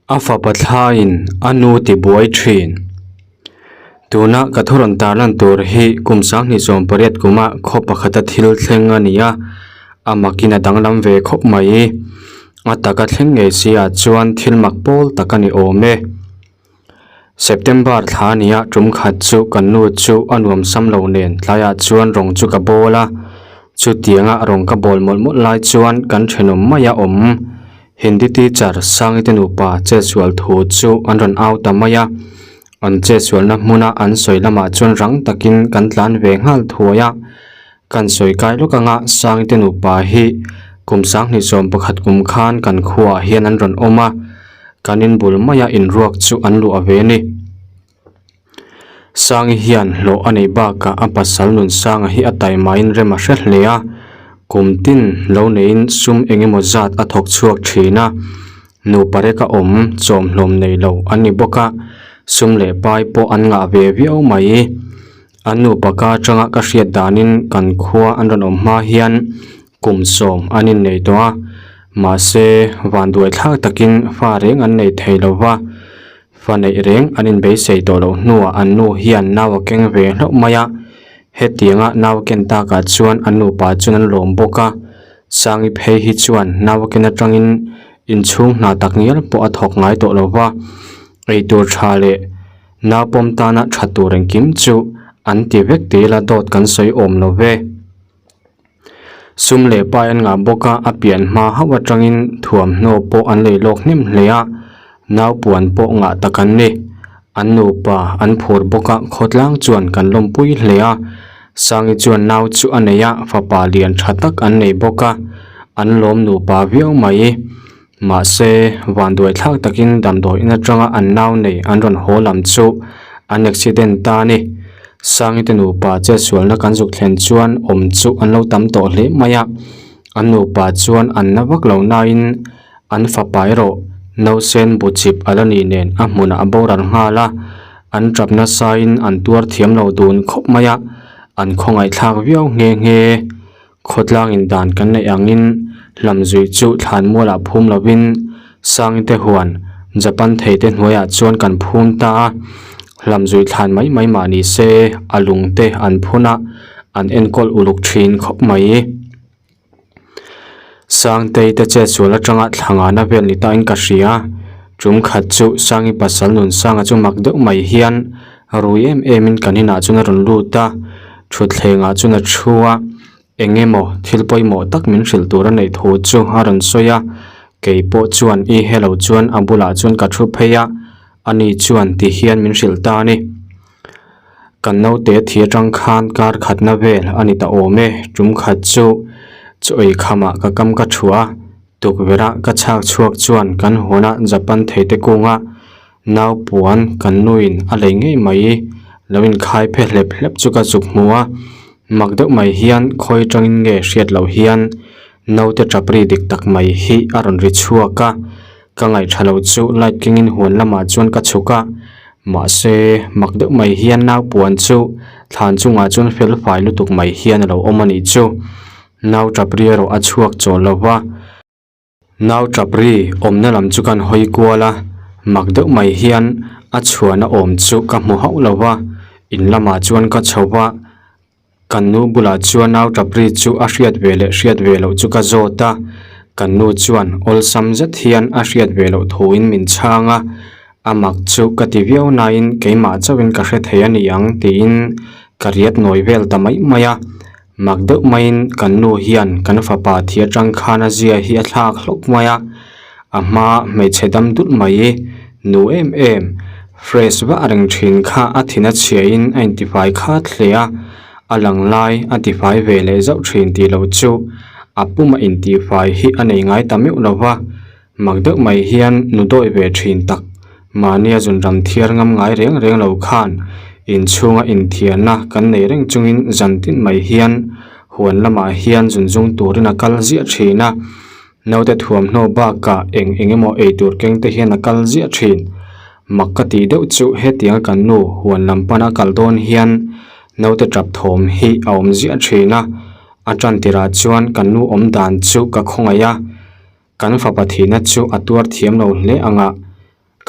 A fapa thlaiin a nu tibuai thin. Tuna ka thu rawn tarlan tur hi kum 2018 kuma khaw pakhata thil thleng a ni a, a makin a danglam ve khawp mai. A taka thleng ngei si ah chuan thil mak pawl tak a ni awm e. September thla a ni a, tum khat chu kan nu chu a nuam sam lo nen tlaiah chuan rawng chu ka bawl a, chutianga rawng ka bawl mawlh mawlh lai chuan kan thenawm mai a awm. Hindi teacher Sangi te nupa chetsual thu chu an rawn au ta mai a, an chetsualna hmuna an sawi lamah chuan rang takin kan tlan ve nghal thuai a. Kan sawi kai lawk anga Sangi te nupa hi kum 2011 kum khan kan khuaah hian an rawn awm a, kan inbul maia inruak chu an luah ve a ni. Sangi hian hlawh a neih bakah a pasal Nunsanga hi a taimain rem a hre hle a, kum tin lo neiin sum eng emaw zat a thawk chhuak thin a, nupa reka awm chawmhlawm nei lo an ni bawk a, sum leh pai pawh an ngah ve viau mai. An nupa ka atanga ka hriat danin kan khua an rawn awm hma hian kum sawm an innei tawh a, mahse vanduai thlak takin fa reng an nei thei lo va. Fa neih reng an inbeisei tawh loh hnuah an nu hian nau a keng ve hlauh mai a, hetianga nau a ken takah chuan an nupa chuan an lawm bawk a, Sangi phei hi chuan nau a ken atangin inchhung hna tak ngial pawh a thawk ngai tawh lo va, eitur tha leh nau pawm tana tha tur engkim chu an ti vek ti ila dawt kan sawi awm lo ve. Sum leh pai an ngah bawk a, a pian hma hauh atangin thuamhnaw pawh an lei lawk hnem hle a, naupuan pawh ngah tak an ni. An nupa an phur bawk a, khawtlang chuan kan lawmpui hle a. Sangi chuan nau chu a nei a, fapa lian tha tak an nei bawk a, an lawm nupa viau mai. Mahse, vanduai thlak takin damdawi in atanga an nau nei an rawn haw lam chu an accident ta a ni. Sangi te nupa chetsualna kan zuk thlen chuan awm chu an lo tam tawh hle mai a, an nupa chuan an na vak lo nain an fapa erawh nausen bu chip a la nih nen a hmunah a boral nghal a, an tap nasain an tuar thiam lo dun khawp mai a, an khawngaihthlak viau nghe nghe. Khawtlang in dan kan neih angin hlamzuih chu thlanmualah phum lovin Sangi te huan Japan thei te hnuaiah chuan kan phum ta a, hlamzuih thlan mai mai mah ni se a lung te an phun a, an enkawl uluk thin khawp mai. Sangtei te chetsual atanga thlangana vel ni tain ka hria, tum khat chu Sangi pasal Nunsanga chu mak deuh mai hian rui em em in kan inah chuan a rawn lut a, thutthlengah chuan a thu a, eng emaw thil pawimawh tak min hrilh tur a neih thu chu a rawn sawi a, kei pawh chuan i hello chuan a bulah chuan ka thu phei a, ani chuan ti hian min hrilh ta a ni. Kan naute thi atang khan kar khatna vel a ni ta awm e, tum khat chu chaw ei khamah ka kam ka thu a, tukverh ka chhak chhuak chuan kan huana Japan theite kunga Nau puan kan nuin a lei ngei mai, lo inkhai phe hlep hlep chu ka zuk hmu a, mak deuh mai hian khawi atangin nge hriat loh hian naute tap ri dik tak mai hi a rawn ri chhuak a, ka ngaihṭha lo chu light kengin huan lamah chuan ka chhuk a, mahse mak deuh mai hian nau puan chu thlan chungah chuan fel fai lutuk mai hian a lo awm a nih chu, nau tap ri erawh a chhuak chawl lo va. Nau tap ri awmna lam chu kan hawi kual a, mak deuh mai hian a chhuahna awm chu ka hmu hauh lo va, in lamah chuan ka chho va, kan nu bulah chuan nau tap ri chu a hriat ve leh hriat ve loh chu ka zawt a, kan nu chuan awlsam zet hian a hriat ve loh thuin min chhang a, a mak chu ka ti viau nain keimah chauhin ka hre thei a ni ang tiin ka riat nawi vel ta mai mai a. Mak deuh maiin kan nu hian kan fapa thi atang khan a zia hi a thlak hlawk mai a, a hma hmeichhe dam dut mai nu em em fresh vah reng thin kha a thin a chhiahin a intifai khat hle a, a lang lai a tifai ve leh zauh thin tih loh chu a puma intifai hi a nei ngai ta meuh lo va, mak deuh mai hian nu dawi ve thin tak mahnia zunram thiar ngam ngai reng reng lo khan inchhunga inthiarna kan nei reng chungin zan tin mai hian huan lamah hian zun zung turin a kal ziah thin a, naute thuamhnaw bakah eng eng emaw eitur keng te hian a kal ziah thin. Mak ka tih deuh chu hetianga kan nu huan lam pana kal dawn hian naute tap thawm hi a awm ziah thin a, a tan tirah chuan kan nu awm dan chu ka khawngaih a. Kan fapa thihna chu a tuar thiam lo hle ang a.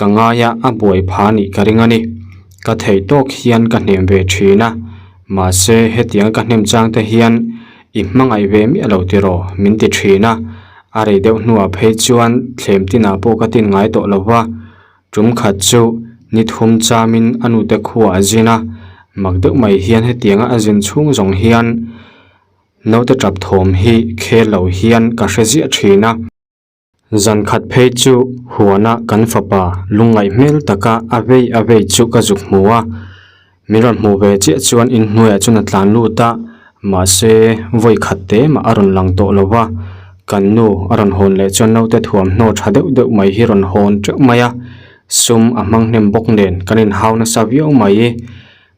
Ka ngai a, a buai pha nih ka ring a ni. Ka theih tawk hian ka hnem ve thin a, mahse hetianga ka hnem chang te hian i hmangaih ve miah lo tiraw min ti thin a. A rei deuh hnuah phei chuan thlem tinah pawh ka tin ngai tawh lo va, tum khat chu ni thum chamin a nute khuaah a zin a, mak deuh mai hian hetianga a zin chhung zawng hian naute tap thawm hi khel lo hian ka hre ziah thin a. Zan khat phei chu huana kan fapa lungngaih hmel taka a vei a vei chu ka zuk hmu a, min rawn hmuh ve chiah chuan inhnuaiah chuan a tlan lut a, mahse vawi khat te mah a rawn lang tawh lo va, kan nu a rawn hawn leh chuan naute thuamhnaw tha deuh deuh mai hi rawn hawn teuh mai a, sum a hmang hnem bawk nen kan inhau nasa viau mai.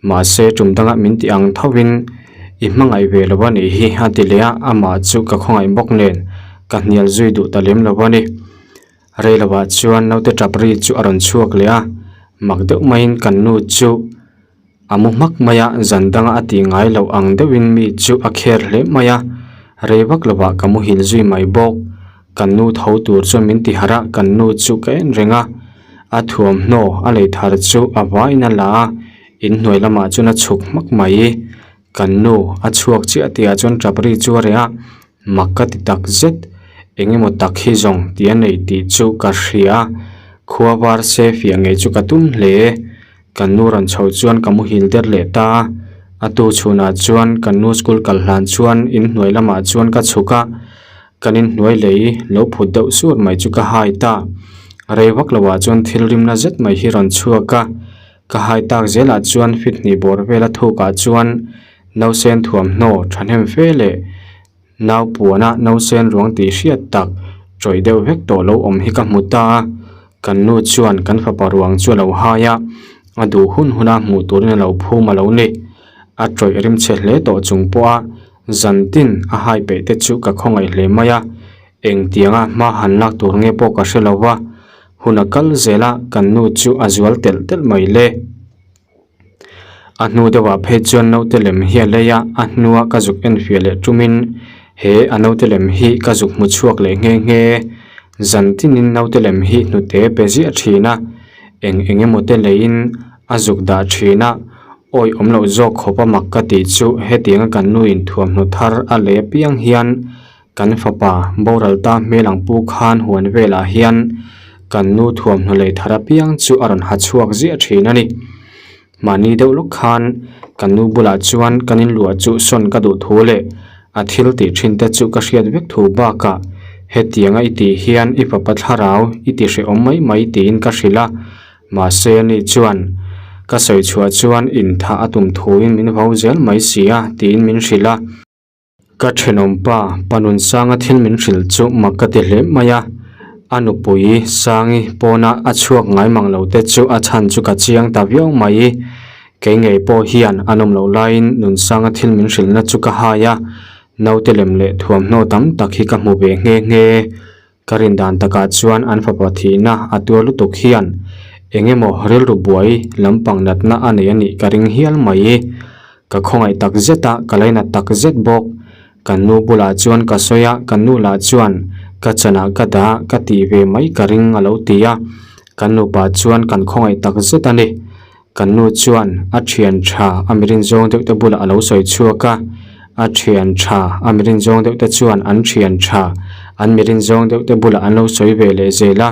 Mahse, tum danga min ti ang thovin i hmangaih ve lo a nih hi a ti leh a, amah chu ka khawngaih bawk nen ka hnial zui duh ta lem lo a ni. Rei lovah chuan naute tap ri chu a rawn chhuak leh a, mak deuh maiin kan nu chu a mu hmak mai a, zan danga a tih ngai loh ang deuhin mi chu a kher hle mai a, rei vak lovah ka muhil zui mai bawk. Kan nu tho tur chuan min ti harh a, kan nu chu ka en reng a. A thuamhnaw a lei thar chu a vaiin a la a, inhnuai lamah chuan a chhuk hmak mai. Kan nu a chhuak chiah tihah chuan tap ri chu a reh a, mak ka ti tak zet. Eng emaw tak hi zawng tih a nei tih chu ka hria a, khua var se fiah ngei chu ka tum hle. Kan nu rawn chho chuan ka muhil der leh ta a, a tu chhunah chuan kan nu school kal hlan chuan inhnuai lamah chuan ka chhuk a. Kan inhnuai lei lo phut deuh sur mai chu ka hai ta. Rei vak loah chuan thil rimna zet mai hi rawn chhuak a, ka hai tak zelah chuan fit hnih bawr vela thukah chuan nausen thuamhnaw thahnem fe leh nau puana nausen ruang tih hriat tak tawih deuh vek tawh lo awm hi ka hmu ta a. Kan nu chuan kan fapa ruang chu a lo hai a, a duh hun huna hmuh turin a lo phum a lo ni. A tawih rimchhe hle tawh chung pawha Zan tin a hai peih te chu ka khawngaih hle mai a, engtianga hma han lak tur nge pawh ka hre lo va, hun a kal zel a kan nu chu a zual telh telh mai le. A hnu deuhah phei chuan naute lem hi a lei a, a hnua ka zuk enfiah leh tumin he a naute lem hi ka zuk hmu chhuak leh nghe nghe. Zan tinin naute lem hi hnute pe ziah thin a, eng eng emaw te leiin a zuk dah thin a, Awi awm loh zawk khawp a mak ka tih chu hetianga kan nu in thuamhnaw thar a lei apiang hian kan fapa boral ta hmel ang pu khan huan velah hian kan nu thuamhnaw lei thar apiang chu a rawn ha chhuak ziah thin a ni. Mahni deuh lawk khan kan nu bulah chuan kan inluah chu sawn ka duh thu leh a thil tih thin te chu ka hriat vek thu bakah hetianga i tih hian i fapa thlarau i ti hrehawm mai mai tiin ka hrilh a. Mahse ani chuan, Ka sawi chhuah chuan inthah a tum thuin min vau zel mai si a, tiin min hrilh a. Ka thenawmpa, Panunsanga thil min hrilh chu mak ka ti hle mai a. A nupui, Sangi, pawna a chhuak ngai mang lo te chu a chhan chu ka chiang ta viau mai. Kei ngei pawh hian a nawm loh laiin Nunsanga thil min hrilhna chu ka hai a, naute lem leh thuamhnaw tam tak hi ka hmu ve nghe nghe. Ka rin dan takah chuan an fapa thihna a tuar lutuk hian eng emaw rilru buai lampang natna a nei a nih ka ring hial mai. Ka khawngaih tak zet a, ka lainat tak zet bawk. Kan nu bulah chuan ka sawi a, kan nu lah chuan ka chanah ka dah ka tih ve mai ka ring a lo ti a. Kan nupa chuan kan khawngaih tak zet a ni. Kan nu chuan a thian tha a mirin zawng deuh te bulah a lo sawi chhuak a, a thian tha a mirin zawng deuh te chuan an thian tha an mirin zawng deuh te bulah an lo sawi ve leh zel a,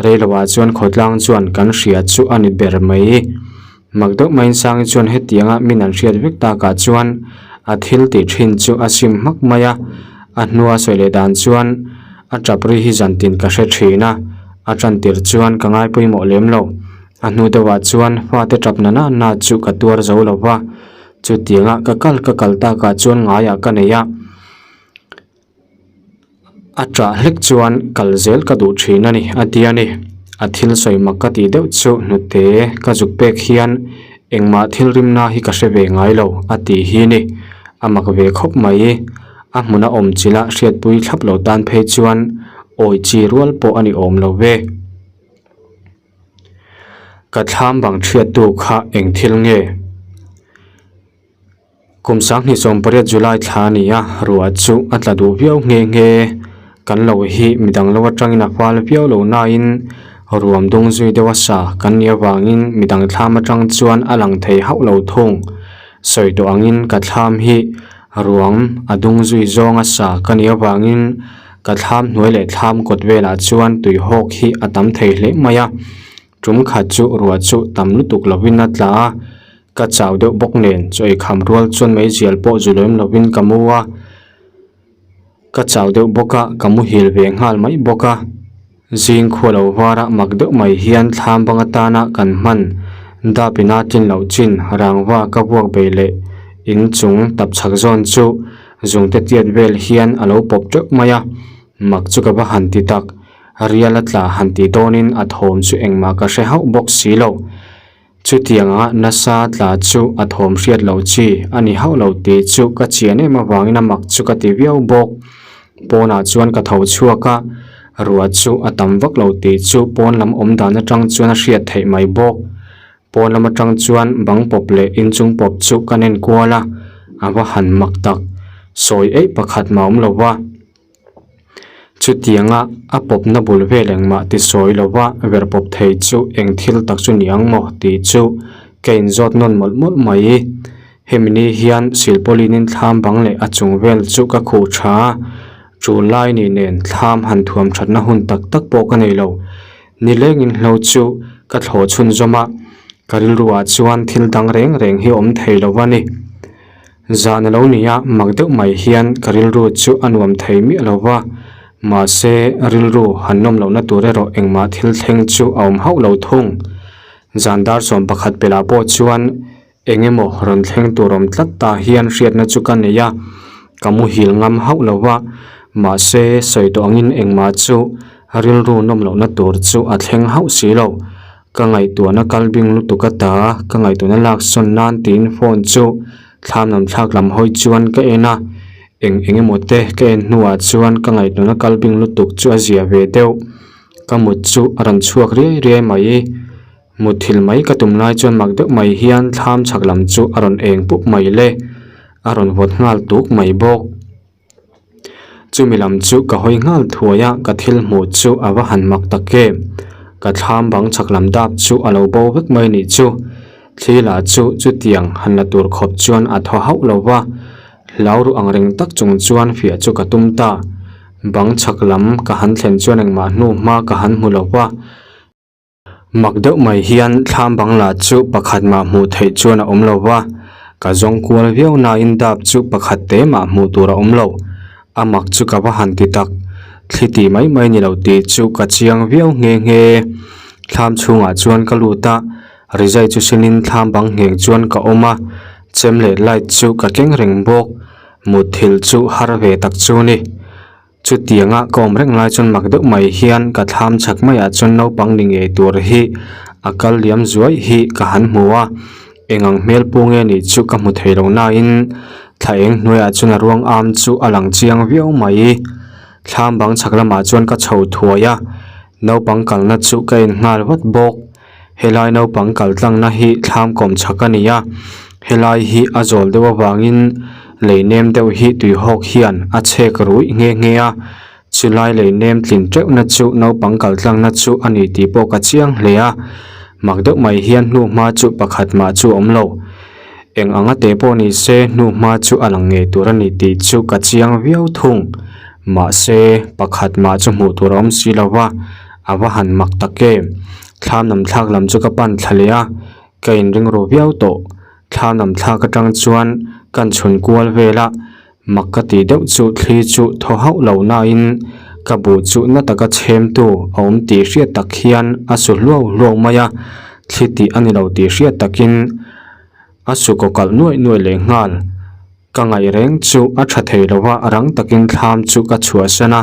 reiloah chuan khawtlang chuan kan hria chu a ni ber mai. Mak deuh maiin Sangi chuan hetianga min an hriat vek takah chuan a thil tih thin chu a sim hmak mai a, a hnua sawi leh dan chuan a tap ri hi zantin ka hre thin a, a tantir chuan ka ngai pawimawh lem lo. A hnu deuhah chuan fate tap na na na chu ka tuar zo lo va, chutianga ka kal ka kal takah chuan ngaiah ka nei a, a ṭah hlek chuan kal zel ka duh ṭhin a ni a ti a ni. A thil sawi mak ka tih deuh chu hnute ka zuk pek hian engmah thil rimna hi ka hre ve ngai lo a tih hi ni. A mak ve khawp mai, a hmuna awm chila hriatpui thlap lo tan phei chuan awi chi rual pawh a ni awm lo ve. Ka thlam bang chhiattu kha eng thil nge? Kum 2018 July thla a ni a, ruah chu a tla duh viau nghe nghe. Kan lo hi midang lo atangin a fal viau lo nain Ruam dung zui deuh a sa kan nih avangin midang thlam atang chuan a lang thei hauh lo thung. Sawi tawh angin ka thlam hi ruam a dung zui zawng a sa ka nih avangin ka thlam hnuai leh thlam kawt velah chuan tui hawk hi a tam thei hle mai a. Tum khat chu ruah chu tam lutuk lovin a tla a, ka chau deuh bawk nen chaw ei kham rual chuan meizial pawh zu lem lovin ka mu a. Ka chau deuh bawk a, ka muhil ve nghal mai bawk a. Zing khua lo vara mak deuh mai hian thlam bang atana kan hman dap ina tlin loh chin rangva ka vuak bei leh in chung tap chhak zawn chu zungte tiat vel hian a lo pawp teuh mai a, mak chu ka va han ti tak. Rial a tla han tih dawnin a thawm chu engmah ka hre hauh bawk si lo. Chutianga nasa tla chu a thawm hriat loh chi a ni hauh lo tih chu ka chian em avangin a mak chu ka ti viau bawk. Pawnah chuan ka tho chhuak a, ruah chu a tam vak lo tih chu pawn lam awm dan atang chuan a hriat theih mai bawk. Pawn lam atang chuan bang pawp leh inchung pawp chu ka nen kual a, a va han mak tak. Sawi eih pakhat mah awm lo va. Chutianga a pawpna bul vel engmah ti sawi lova ver pawp thei chu eng thil tak chu ni ang maw tih chu ka inzawt nawn mawlh mawlh mai. Hemi ni hian silpawlinin thlam bang leh a chung vel chu ka khuh tha a, tul lai ni nen thlam han thuam thatna hun tak tak pawh ka nei lo. Nilengin hlo chu ka thlawh chhunzawm a, ka rilruah chuan thil dang reng reng hi awm thei lo a ni. Zan a lo ni a, mak deuh mai hian ka rilru chu a nuam thei miah lo va, mahse rilru han nawm lohna tur erawh engmah thil thleng chu a awm hauh lo thung. Zan dar 11 pelah pawh chuan eng emaw rawn thleng tur awm tlat ta hian hriatna chu ka nei a, ka muhil ngam hauh lo va, mahse sawi tawh angin engmah chu rilru nawm lohna tur chu a thleng hauh si lo. Ka ngaihtuahna kal bing lutuk a ta, ka ngaihtuahna lak sawn nan tiin phone chu thlam lam thlak lam hawi chuan ka en a, eng eng emaw te ka en hnuah chuan ka ngaihtuahna kal bing lutuk chu a zia ve deuh. Ka mut chu a rawn chhuak riai riai mai. Mutthilh mai ka tum lai chuan mak deuh mai hian thlam chhak lam chu a rawn eng pup mai le, a rawn vawt nghal tuk mai bawk. Chumi lam chu ka hawi nghal thuai a, ka thil hmuh chu a va han mak tak em. Ka thlam bang chhak lam dap chu a lo bo vek mai nih chu. Thli lah chu chutiang han la tur khawp chuan a thaw hauh lo va, hlau ruh ang reng tak chung chuan fiah chu ka tum ta. Bang chhak lam ka han thlen chuan engmah hnu hma ka han hmu lo va. Mak deuh mai hian thlam bangla chu pakhat mah hmuh theih chuan a awm lo va, ka zawng kual viau nain dap chu pakhat te mah hmuh tur a awm lo. A mak chu ka va han ti tak, thli tih mai mai ni lo tih chu ka chiang viau nghe nghe. Thlam chhungah chuan ka lut a, rizai chu sinin thlam bang ngheng chuan ka awm a, chem leh light chu ka keng reng bawk, mutthilh chu har ve tak chu ni. Chutianga ka awm reng lai chuan mak deuh mai hian ka thlam chhak maiah chuan naupang ni ngei tur hi a kal liam zuai hi ka han hmu a, eng ang hmel pu nge nih chu ka hmu thei lo nain thla eng hnuaiah chuan a ruang am chu a lang chiang viau mai. Thlam bang chhak lamah chuan ka chho thuai a, naupang kalna chu ka en nghal vat bawk. Helai naupang kal tlangna hi thlam kawm chhak a ni a, helai hi a zawl deuh avangin lei nem deuh hi tuihawk hian a chhek ruih nghe nghe a, chulai lei nem tlin teuhna chu naupang kal tlangna chu a ni tih pawh ka chiang hle a, mak deuh mai hian hnuhma chu pakhat mah chu a awm lo. Eng anga te pawh ni se hnuhma chu a lang ngei tur a ni tih chu ka chiang viau thung. Mahse pakhat mah chu hmuh tur a awm si lo va. A va han mak tak em? Thlam lam thlak lam chu ka pan thla leh a, ka inring ru viau tawh. Thlam lam thlak atang chuan kan chhun kual vel a, mak ka tih deuh chu thli chu thaw hauh lo nain ka buh chu na taka chhemtu a awm tih hriat tak hian a su hluau hluau mai a, thli tih a ni lo tih hriat takin a su kaw kalh nuaih nuaih leh nghal. Ka ngaih reng chu a tha thei lo a, rang takin thlam chu ka chhuahsan a,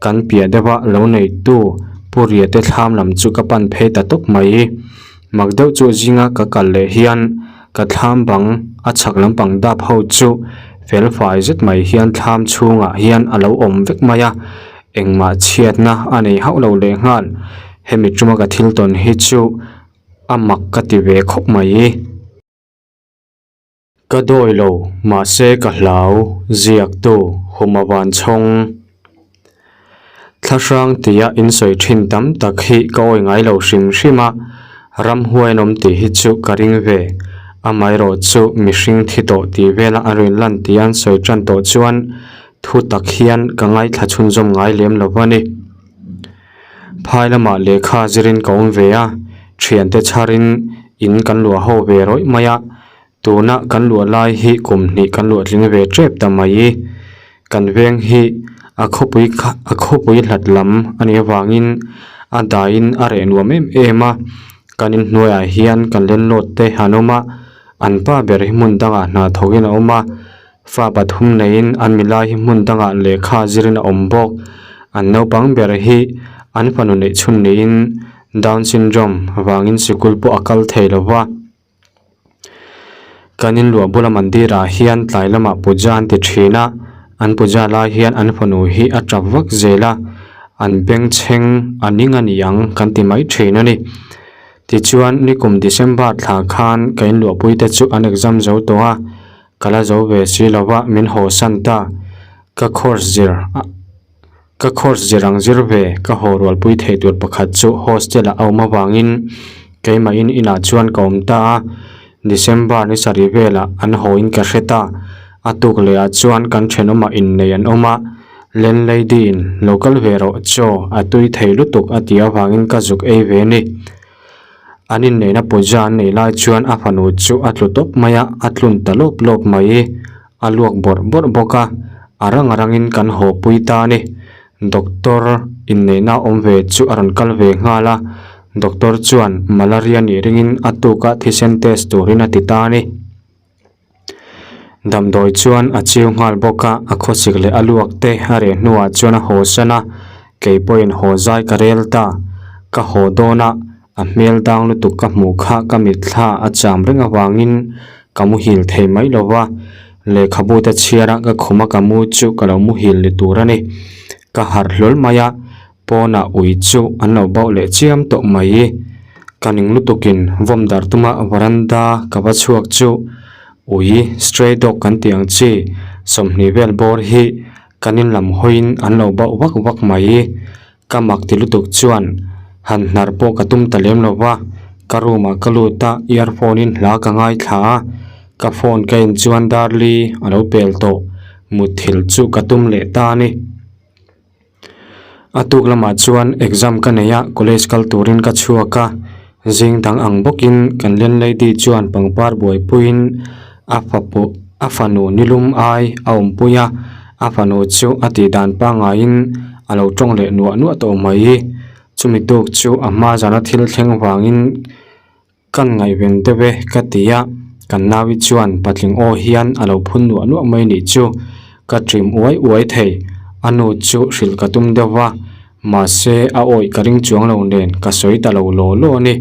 kan piah deuha lo neitu Pu Riate thlam lam chu ka pan phei ta tawp mai. Mak deuh chu zinga ka kal leh hian ka thlam bang a chhak lampang dap ho chu fel fai zet mai hian thlam chhungah hian a lo awm vek mai a, engmah chhiatna a nei hauh lo lehnghal. Hemi tuma ka thil tawn hi chu a mak ka ti ve khawp mai. Ka dawi lo, mahse ka hlau, ziaktu Huma Vanchhawng. Thlahrang tia insawi thin tam tak hi ka awi ngai lo hrim hrim a, ramhuai an awm tih hi chu ka ring ve. Amaherawh chu mihring thi tawh tih vela an rawn lan tia an sawi tan tawh chuan thu tak hian ka ngaithla chhunzawm ngai lem lo a ni. Phai lamah lehkha zirin ka awm ve a, thiante chharin in kan luah ho ve rawih mai a, Tuna kan luah lai hi kum hnih kan luah tling ve tep ta mai. Kan veng hi a khawpui a khawpui hlat lam a nih avangin a daiin a reh nuam em em a. Kan inhnuaiah hian kan landlord te an awm a, an pa ber hi hmun dangah hna thawkin a awm a. Fa pathum neiin an milai hi hmun dangah lehkha zirin a awm bawk. An naupang ber hi an fanu neih chhun niin Down syndrome vangin sikul pawh a kal thei lo va. Kan inluah bula mandir ah hian tlai lamah puja an ti thin a, an puja lai hian an fanu hi a tap vak zel a, an bengchheng a ning a ni ang kan ti mai thin a ni. Tichuan nikum December thla khan ka inluahpui te chu an exam zo tawh a, ka la zo ve si lo va min haw san ta, ka course zir a. Ka course zir ang zir ve, ka haw rualpui thei tur pakhat chu hostel ah a awm avangin keimahin inah chuan ka awm ta a, December ni sarih velah an haw in ka hre ta. A tuk leh ah chuan kan thenawmah innei an awm a, landlady in lo kal ve rawh chaw a tui thei lutuk a tih avangin ka zuk ei ve ni. An inneihna puja an neih lai chuan a fanu chu a tlu tawp mai a, a tlun ta lawp lawp mai. A luak bawrh bawrh bawk a, a rang a rangin kan haw pui ta a ni. Doctor inneihna awm ve chu a rawn kal ve nghal a, doctor chuan malaria nih ringin a tuka thisen test turin a ti ta a ni. Damdawi chuan a chiu nghal bawk a, a khawsik leh a luak te a reh hnuah chuan a haw san a, kei pawhin haw zai ka rel ta. Ka haw dawn a, a hmel dang lutuk ka hmuh kha ka mitthla a cham reng avangin ka muhil thei mai lo va, lehkhabu te chhiara ka khuma ka mu chu ka lo muhil ni tur a ni. Ka harh hlawl mai a, pawnah ui chu an lo bauh leh chiam tawh mai. Ka ning lutukin vawm dar tuma varanda ka va chhuak chu ui stray dog kan tih ang chi 20 vel bawr hi kan in lam hawiin an lo bauh vak vak mai. Ka mak ti lutuk chuan han hnar pawh ka tum ta lem lo va, ka room ah ka lut a, earphone in hla ka ngaithla a, ka phone ka en chuan Darli a lo pel tawh, mutthilh chu ka tum leh ta a ni. A tuk lamah chuan exam ka nei a, college kal turin ka chhuak a, zing dang ang bawkin kan landlady chuan pangpar buaipuiin a fapa a fanu nilum ai a awmpui a, a fanu chu a tih dan pangaiin a lo tawng leh nuah nuah tawh mai. Chumi tuk chu a hma zana thil thleng vangin Kan ngaihven deuh e ka ti a, kan naui chuan patling aw hian a lo phun nuah nuah mai nih chu ka ṭim uai uai thei. A nu chu hrilh ka tum deuh va, mahse a awih ka ring chuang lo nen ka sawi ta lo law law a ni.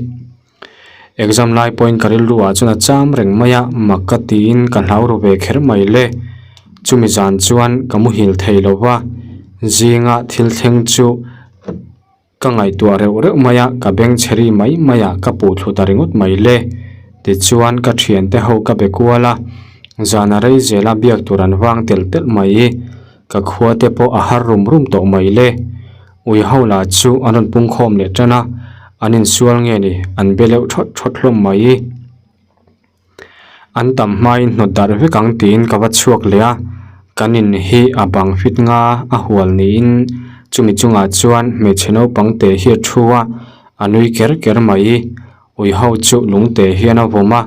Exam lai pawhin ka rilru ah chuan a cham reng mai a, mak ka tiin ka hlau ru ve kher mai le. Chumi zan chuan ka muhil thei lo va, zinga thil thleng chu Ka ngaihtuah reuh reuh mai a, ka beng chhe ri mai mai a, ka puh thlu ta ringawt mai le. Tichuan ka thiante ho ka be kual a, zan a rei zel a biak tur an vang telh telh mai. Ka khua te pawh a har rum rum tawh mai le. Ui ho lah chu an rawn pungkhawm leh tan a, an insual nge ni, an be leuh thawt thawt hlawm mai. An tam hmain hnawt darh vek ang tiin ka va chhuak leh a, kan in hi a bang fit nga a hual niin chumi chungah chuan hmeichhe naupang te hi a thu a, a nui ker ker mai. Ui ho chu lung te hian a vawm a,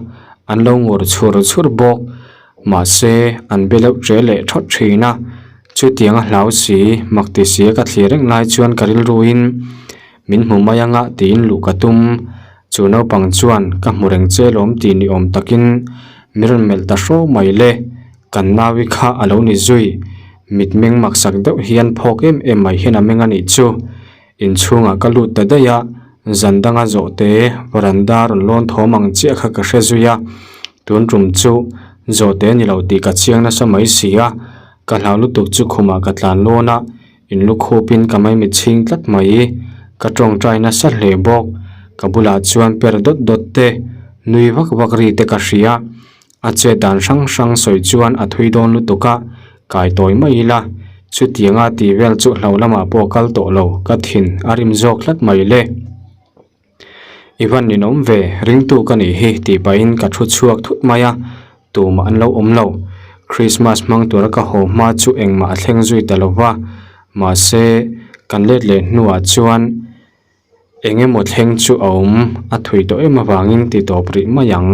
an lo ngur chhur chhur bawk. Mahse, an be leuh ṭe leh ṭhawt ṭhin a, chutiang a hlau si, mak ti si a ka thlir reng lai chuan ka rilruin min hmu mai anga tiin luh ka tum. Chu naupang chuan ka hmu reng che lawm tih ni awm takin min rawn melh ta hraw mai le, kan naui kha a lo ni zui. Mitmeng maksak deuh hian phawk em em mai hian a meng a nih chu. Inchhungah ka lut ta daih a, zan danga zawhte varanda rawn lawn thawm ang chiah kha ka hre zui a. Tun tum chu zawhte ni lo tih ka chiang nasa mai si a, ka hlau lutuk chu khumah ka tlan lawn a. In lu khupin ka maimit chhing tlat mai. Ka tawngtai nasa hle bawk. Ka bulah chuan per dawt dawt te, nui vak vak ri te ka hria. A chet dan hrang hrang sawi chuan a thui dawn lutuk a, kai tawi mai ila. Chutianga tih vel chu hlo lamah pawh kal tawh lo, ka thin a rim zawk tlat mai le. I van ninawm ve, ringtu ka nih hi tih pahin ka thu chhuak thut mai a, tumah an lo awm lo. Christmas hmang tura ka haw hma chu engmah a thleng zui ta lo va, mahse kan let leh hnuah chuan eng emaw thleng chu a awm a thui tawh em avangin ti tawp rih mai ang.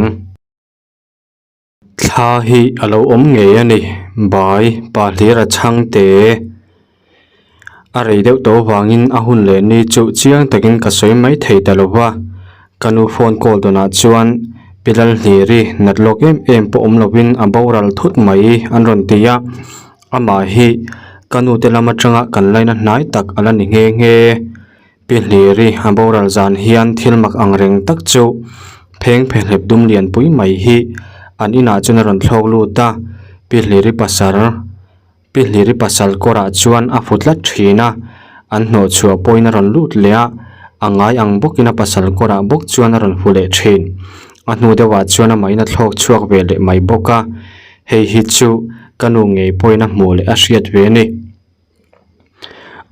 Thla hi a lo awm ngei a ni, bai pa hlir a chhang te. A rei deuh tawh avangin a hun leh ni chu chiang takin ka sawi mai thei ta lo va. Ka nu phone call dawnah chuan Pi Lalhliri nat lawk em em pawh awm lovin a boral thut mai an rawn ti a. Amah hi ka nu te lam atanga kan laina hnai tak a la ni nghe nghe. Pi Hliri a boral zan hian thil mak ang reng tak chu pheng phehlep dum lian pui mai hi an inah chuan a rawn thlawk lut a, Pi Hliri pasal Pi Hliri pasal kawrah chuan a fu tlat thin a, an hnawh chhuah pawhin a rawn lut leh a, a ngai ang bawkin a pasal kawrah bawk chuan a rawn fu leh thin. A hnu deuhah chuan amahin a thlawk chhuak ve leh mai bawk a, hei hi chu ka nu ngei pawhin a hmuh leh a hriat ve a ni.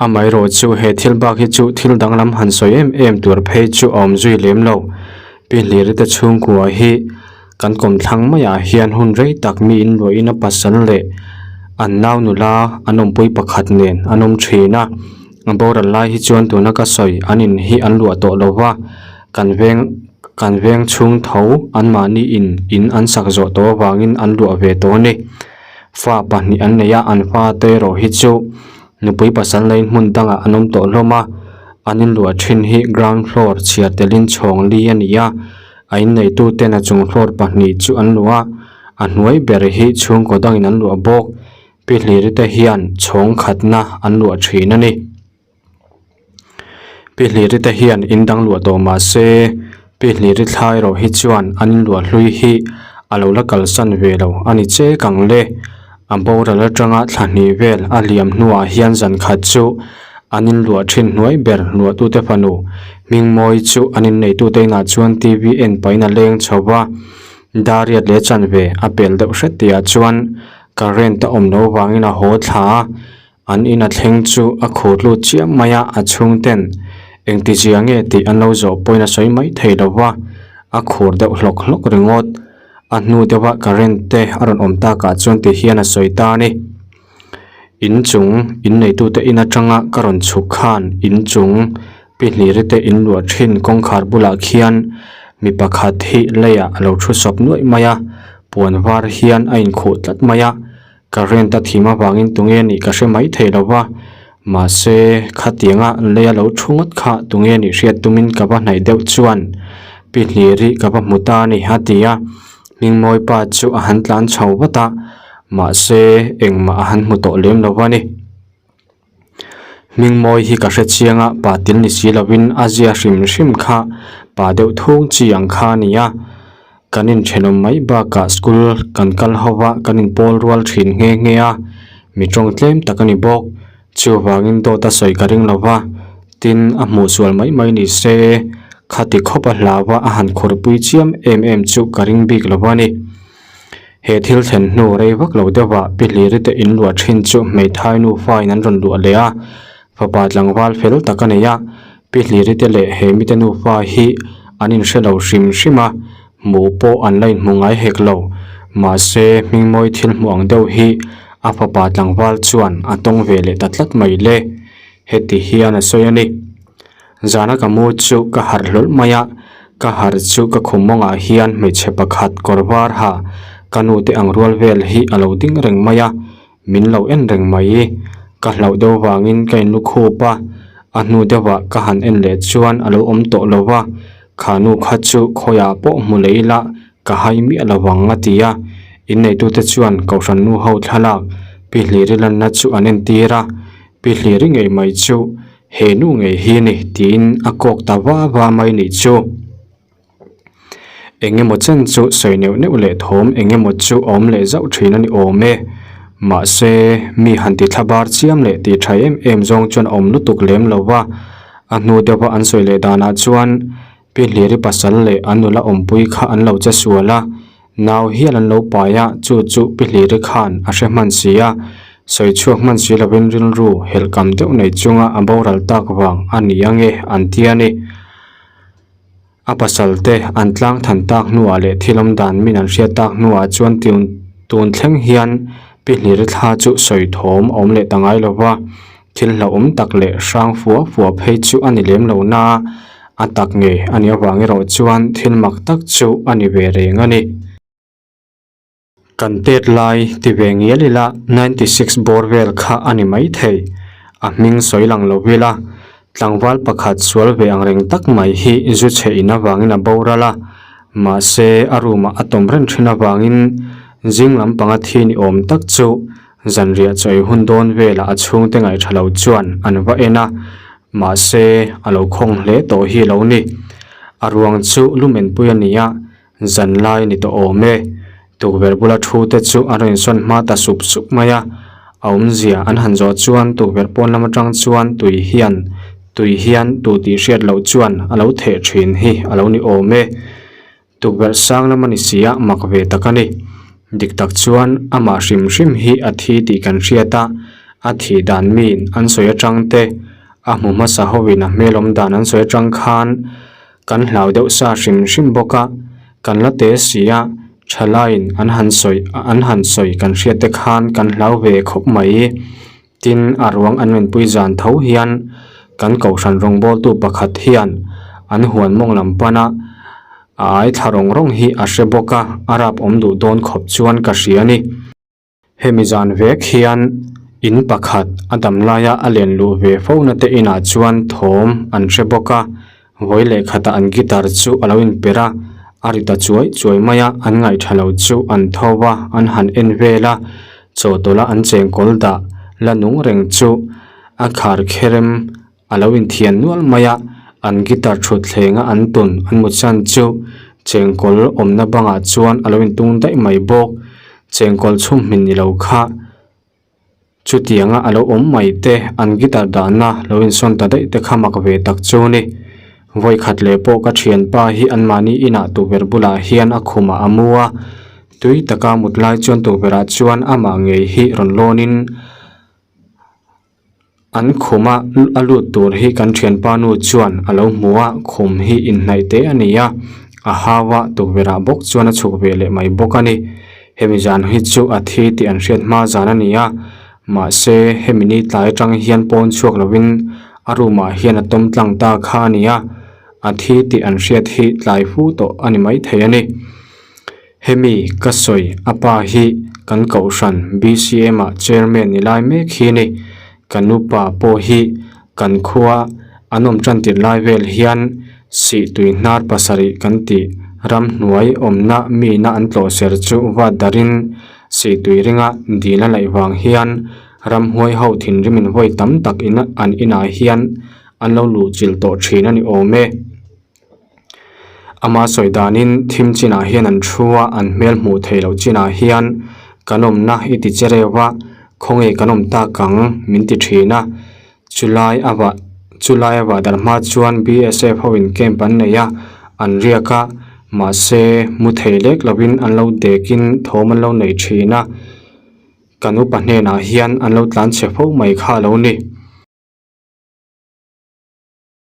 Amaherawh chu he thil bak hi chu thil danglam han sawi em em tur phei chu a awm zui lem lo. Pi Hliri te chhungkua hi kan kawmthlang maiah hian hun rei tak mi in luahin a pasal leh an nau nula an awmpui pakhat nen an awm thin a. A boral lai hi chuan tuna ka sawi an in hi an luah tawh lo va, kan veng kan veng chhung tho anmahni in in an sak zawh tawh avangin an luah ve tawh a ni. Fa pahnih an nei a, an fa te erawh hi chu nupui pasal neiin hmun dangah an awm tawh hlawm a, an inluah thin hi ground floor chhiar telin chhawng li a ni a, a inneitu ten a chung floor pahnih chu an luah a, a hnuai ber hi chhungkaw dangin an luah bawk, pi hliri te hian chhawng khatna an luah thin a ni. Pi Hliri te hian in dang luah tawh mah se Pi Hliri thla erawh hi chuan an inluah hlui hi a lo la kalsan ve lo a ni chek ang le. A boral atanga thla hnih vel a hliam hnuah hian zan khat chu an inluah thin hnuai ber luahtute fanu Hmingmawi chu an inneitute inah chuan TV en pahin a leng chho va, Dariat leh chanve a pel deuh hret tihah chuan current a awm loh vangin a haw thla a. An in a thleng chu a khur lut chiam mai a, a chhungten engti zia nge tih an lo zawh pawhin a sawi mai thei lo va, a khur deuh hlawk hlawk ringawt. A hnu deuha current te a rawn awm takah chuan ti hian a sawi ta a ni. In chung in neitute in atanga ka rawn chhuk khan in chung pi hliri te in luah thin kawngkhar bulah khian mi pakhat hi leiah a lo thu sawp nuaih mai a, puan var hian a inkhuh tlat mai a. Current a thim avangin tunge nih ka hre mai thei lo va, mahse khatianga lei a lo thu ngawt kha tunge nih hriat tumin ka va hnaih deuh chuan Pi Hliri ka va hmu ta a ni a ti a, Hmingmawi pa chu a han tlan chho vat a, mahse engmah a han hmu tawh lem lo va ni. Hmingmawi hi ka hre chiang a, pa til ni si lovin a zia hrim hrim kha pa deuh thung chi ang kha a ni a. Kan inthenawm mai bakah school kan kal ho va, kan inpawl rual thin nghe nghe a, mi tawng tlem tak a ni bawk. Chuvangin dawt a sawi ka ring lo va, tin a hmuh sual mai mai ni se, khati khawp a hlau va a han khurpui chiam em em chu ka ring bik lo va ni. He thil thlen hnu rei vak lo deuhah Pi Hliri te in luah thin chu hmeithai nufa in an rawn luah leh a, fapa tlangval fel tak a nei a, Pi Hliri te leh he mite nufa hi an inhre lo hrim hrim a, hmuh pawh an la inhmu ngai hek lo, mahse hmingmawi thil hmuh ang deuh hi a fapa tlangval chuan a tawng ve leh ta tlat mai le, heti hian a sawi a ni. Zana ka mu chu ka harh hlawlh mai a, ka harh chu ka khum mawngah hian hmeichhe pakhat kawr var ha ka nu te ang rual vel hi a lo ding reng mai a, min lo en reng mai. Ka hlauh deuh vangin ka inlu khup a, a hnu deuhah ka han en leh chuan a lo awm tawh lo va, kha nu kha chu khawiah pawh hmu leh ila ka hai miah lo vang a ti a, inneitute chuan Kohhran nu ho thlalak Pi Hliri lanna chu an entir a, Pi Hliri ngei mai chu He nu ngei hi ni tiin a kawk ta va va mai nih chu. Eng emaw chen chu sawi neuh neuh leh thawm eng emaw chu a awm leh zauh thin a ni awm e. Mahse, mi han ti thla bar chiam leh tih tha em em zawng chuan a awm lutuk lem lo va. A hnu deuha an sawi leh danah chuan Pi Hliri pasal leh an nula awmpui kha an lo che sual a, nau hial an lo pai a, chu chu Pi Hliri khan a hre hman si a. Sawi chhuak hman si lovin rilru helhkam deuh nei chunga a boral tak vang a ni ange an ti a ni. A pasal te an tlang than tak hnuah leh thil awm dan min an hriat tak hnuah chuan tun tun thleng hian Pi Hliri thla chu sawi thawm a awm leh ta ngai lo va, thil hlauhawm tak leh hrang fua fua phei chu a ni lem lo na, a tak ngei a nih avang erawh chuan thil mak tak chu a ni ve reng a ni. Kan tet lai ti ve ngial ila 96 bawr vel kha a ni mai thei. A hming sawi lang lo ila, tlangval pakhat sual ve ang reng tak mai hi zu chhe in avangin a boral a, mahse a room ah a tawm reng thin avangin zing lampanga thi ni awm tak chu zanriah chawi hun dawn velah a chhungte ngaihṭha lo chuan an va en a, mahse a lo khawng hle tawh hi lo ni. A ruang chu lumenpui a ni a, Zan lai ni tawh awm e. Tukverh bula thu te chu an rawn insawn hma ta sup sup mai a. A awmzia an han zawh chuan tukverh pawn lam atang chuan tui hian tui hian tu tih hriat loh chuan a lo theh thin hi a lo ni awm e. Tukverh sang lam a ni si a, mak ve tak a ni. Dik tak chuan amah hrim hrim hi a thi tih kan hriat a, a thih dan miin an sawi atang te, a hmu hmasa hoin a hmel awm dan an sawi atang khan Kan hlau deuh sa hrim hrim bawk a, kan la te si a, thalaiin an han sawi an han sawi kan hriat te khan kan hlau ve khawp mai. Tin, a ruang an menpui zan tho hian kan kohhran rawngbawltu pakhat hian an huan mawng lam pana a ai thla rawng rawng hi a hre bawk a, a rap awm duh dawn khawp chuan ka hria a ni. Hemi zan vek hian in pakhat a dam laia a len luh ve fo na te inah chuan thawm an hre bawk a, vawi leh khatah an guitar chu a lo inperh a, a ri ta chuai chuai mai a, an ngaihṭha lo chu an tho va, an han en vel a, chawhtawlh a an chengkawl dah la nung reng chu a khar kherem A lo inthian nual mai a, an guitar thutthleng a an tun an mutsan chu chengkawl awmna bangah chuan a lo intung daih mai bawk. Chengkawl chhum hmin ni lo kha chutianga a lo awm mai te an guitar dahna lo insawn ta daih te kha mak ve tak chu ni. Vawikhat leh pawh ka thianpa hi anmahni inah tukverh bulah hian a khumah a mu a, tui taka mut lai chuan tukverhah chuan amah ngei hi rawn lawnin, An khuma a lut tur hi kan thianpa nu chuan a lo hmu a, khum hi inhnaih teh a ni a, a hau a tukverh ah bawk chuan a chhuk ve leh mai bawk a ni. Hemi zan hi chu a thi tih an hriat hma zan a ni a, mahse hemi ni tlai atang hian pawn chhuak lovin a room ah hian a tawm tlang ta kha a ni a, a thi tih an hriat hi tlai fu tawh a ni maithei a ni. Hemi ka sawi a pa hi kan kohhran BCM ah chairman ni lai mek hi ni. Ka nupa pawh hi kan khua an awm tan tirh lai vel hian sih tui hnar pasarih kan tih ramhnuai awmna mina an tlawh ser chu vat darin sih tui ringa dil a laih vang hian ramhuai ho thinrimin vawi tam tak in an inah hian an lo luh chilh tawh thin a ni awm e. Ama sawi danin thim chinah hian an thu a, an hmel hmuh theih loh chinah hian kan awmna i ti che reuh a, khawnge kan awm tak ang min ti thin a. Chulai a vah chulai a vah darh hma chuan BSF ho in camp an nei a, an riak a, mahse mu thei lek lovin an lo dekin thawm an lo nei thin a. Kan upa hnenah hian an lo tlan chhe fo mai kha a lo ni.